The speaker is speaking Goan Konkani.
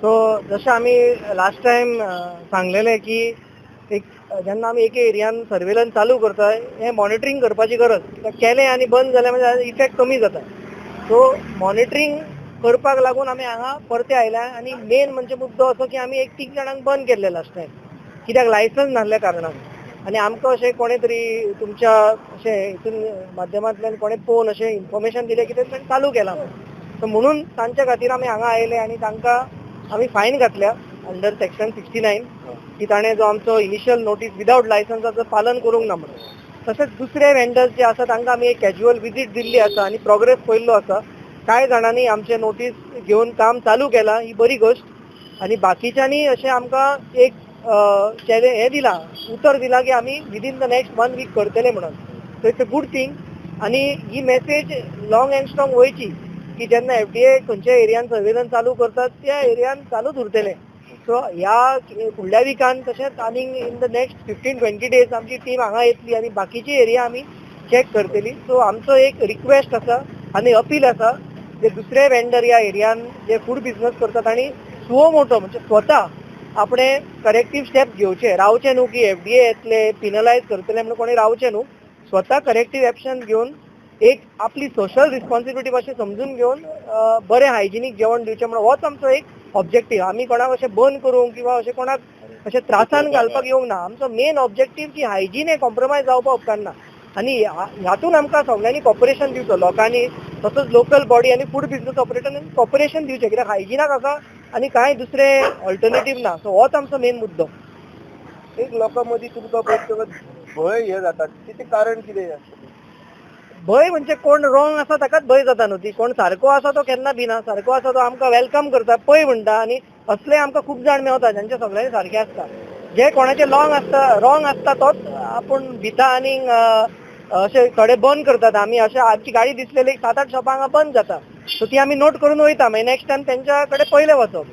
सो जशें आमी लास्ट टायम सांगलेलें की एक जेन्ना आमी एके एरियान सर्वेलन्स चालू करता, हें मॉनिटरींग करपाची गरज. कित्याक केलें आनी बंद जालें म्हणजे इफेक्ट कमी जाता. सो मॉनिटरींग करपाक लागून आमी हांगा परते आयल्या आनी मेन म्हणजे मुद्दो असो की आमी एक तीग जाणांक बंद केल्ले लास्ट टायम, कित्याक लायसन्स नासल्या कारणान. आनी आमकां अशें कोणें तरी तुमच्या अशें हितून माध्यमांतल्यान कोणें पळोवन अशें इन्फॉर्मेशन दिलें की तें चालू केलां म्हणून. सो म्हणून तांच्या खातीर आमी हांगा आयले आनी तांकां आमी फायन घातल्या अंडर सेक्शन 69 की ताणें जो आमचो इनिशियल नोटीस विदावट लायसन्साचो पालन करूंक ना म्हणून. तशेंच दुसरे वेंडर्स जे आसा तांकां आमी एक कॅज्युअल विजीट दिल्ली आसा आनी प्रोग्रेस पळयल्लो आसा. कांय जाणांनी आमचे नोटीस घेवन काम चालू केलां, ही बरी गोश्ट. आनी बाकीच्यांनी अशें आमकां एक हें दिलां, उतर दिलां की आमी within the next 1 week करतले म्हणून. So it's a good thing. आनी ही मॅसेज लॉंग अँड स्ट्रॉंग वयची की जेन्ना एफडीए खंयच्या एरियान सर्वेलन्स चालू करतात त्या एरियान चालूच उरतलें. सो ह्या फुडल्या विकान तशेंच आनीक in the next 15-20 days आमची टीम हांगा येतली आनी बाकीची एरिया आमी चॅक करतली. सो आमचो एक रिक्वेस्ट आसा आनी अपील आसा जे दुसरे वेंडर ह्या एरियान जे फूड बिजनस करतात तांणी सुओ मोटो म्हणजे स्वता आपणे करेक्टीव स्टेप घेवचे, रावचे न्हू की एफडीए येतले पिनलायज करतले म्हणून कोणी रावचे न्हू. स्वता करेक्टीव एक्शन घेवन एक आपली सोशल रिस्पॉन्सिबिलिटी मातशें समजून घेवन बरें हायजिनीक जेवण दिवचें म्हणून होच आमचो एक ऑब्जेक्टीव. आमी कोणाक अशें बंद करूंक किंवा अशें कोणाक अशें त्रासान घालपाक येवंक ना. आमचो मेन ऑब्जेक्टीव की हायजीन हें कॉम्प्रोमायज जावपाक उपकारना आनी हातून आमकां सगळ्यांनी कॉपरेशन दिवचो, लोकांनी तसोच लोकल बॉडी आनी फूड बिजनस ऑपरेटरांनी कॉपरेशन दिवचें, कित्याक हायजिनाक हाका आनी कांय दुसरें ऑल्टरनेटीव ना. सो होच आमचो मेन मुद्दो. एक लोकां मदीं तुमकां पळयतकच भंय हे जाता, तेचें कारण कितें? भंय म्हणजे कोण रॉंग आसा ताकाच भंय जाता न्हू, ती कोण सारको आसा तो केन्ना भिना, सारको आसा तो आमकां welcome करता, पळय म्हणटा. आनी असले आमकां खूब जाण मेवता जांचे सगळ्यांनी सारके आसता, जे कोणाचे लॉंग आसता रॉंग आसता तोच आपूण भिता आनी अशे थोडे बंद करतात. आमी अशे आमची गाडी दिसलेली 7-8 शॉपां हांगा बंद जाता, सो ती आमी नोट करून वयता, मागीर नेक्स्ट टायम तेंच्या कडेन पयले वचप.